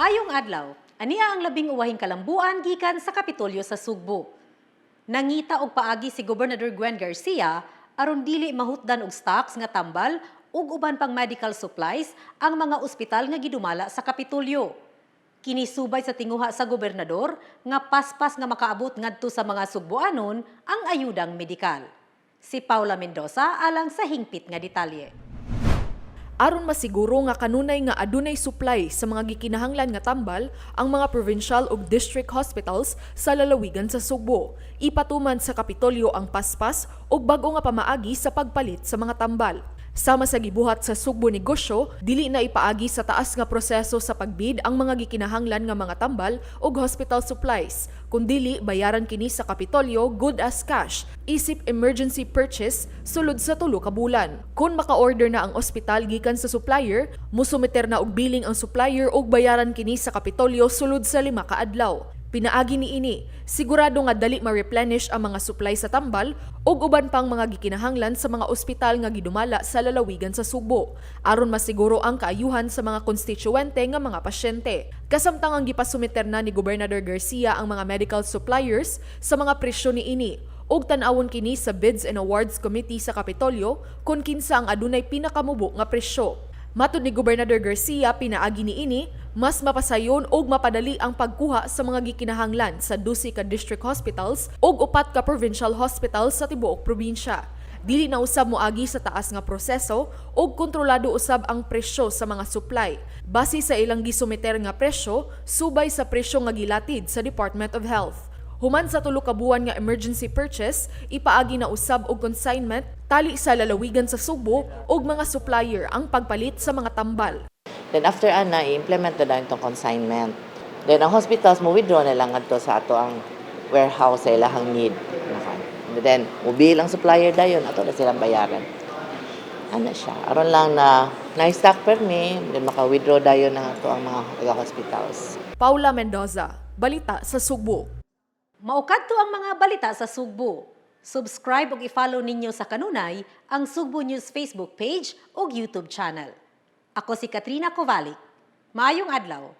Maayong adlaw. Ania ang labing uwahing kalambuan gikan sa Kapitolyo sa Sugbo. Nangita og paagi si Gobernador Gwen Garcia aron dili mahutdan og stocks nga tambal ug uban pang medical supplies ang mga ospital nga gidumala sa Kapitolyo. Kini subay sa tinguha sa gobernador nga paspas nga makaabot ngadto sa mga Sugboanon ang ayudang medikal. Si Paula Mendoza alang sa hingpit nga detalye. Aron masiguro nga kanunay nga adunay supply sa mga gikinahanglan nga tambal ang mga provincial ug district hospitals sa lalawigan sa Sugbo, ipatuman sa Kapitolyo ang paspas ug bag-o nga pamaagi sa pagpalit sa mga tambal. Sama sa gibuhat sa Sugbo Negosyo, dili na ipaagi sa taas nga proseso sa pagbid ang mga gikinahanglan nga mga tambal ug hospital supplies, kundili bayaran kini sa Kapitolyo good as cash, isip emergency purchase, sulod sa 3 ka bulan. Kung maka-order na ang ospital gikan sa supplier, musumiter na og billing ang supplier ug bayaran kini sa Kapitolyo sulod sa 5 ka adlaw. Pinaagi ni ini, sigurado nga dali ma-replenish ang mga supply sa tambal ug uban pang mga gikinahanglan sa mga ospital nga gidumala sa lalawigan sa Sugbo aron masiguro ang kaayuhan sa mga konstituente nga mga pasyente. Kasamtang ang gipasumiter na ni Gobernador Garcia ang mga medical suppliers sa mga presyo ni ini ug tan-awon kini sa Bids and Awards Committee sa Kapitolyo kung kinsa ang adunay pinakamubo nga presyo. Matud ni Gobernador Garcia, pinaagi ni ini, mas mapasayon og mapadali ang pagkuha sa mga gikinahanglan sa 12 ka district hospitals ug 4 ka provincial hospitals sa tibuok probinsya. Dili na usab moagi sa taas nga proseso ug kontrolado usab ang presyo sa mga supply base sa ilang gisumiter nga presyo subay sa presyo nga gilatid sa Department of Health. Human sa 3 ka buwan nga emergency purchase, ipaagi na usab og consignment tali sa lalawigan sa Sugbo ug mga supplier ang pagpalit sa mga tambal. Then after ana, i-implement na dayon tong consignment. Then ang hospitals mo withdraw na lang ngadto sa ato ang warehouse sa ilahang need. Then mo-bill ang supplier dayon, ato na silang bayaran. Ana siya. Aron lang na na-stock permi, then maka-withdraw dayon na ato ang mga taga-hospitals. Paula Mendoza, Balita sa Sugbo. Mao kadto ang mga balita sa Sugbo. Subscribe ug i-follow ninyo sa kanunay ang Sugbo News Facebook page ug YouTube channel. Ako si Katrina Kovalik. Maayong adlaw.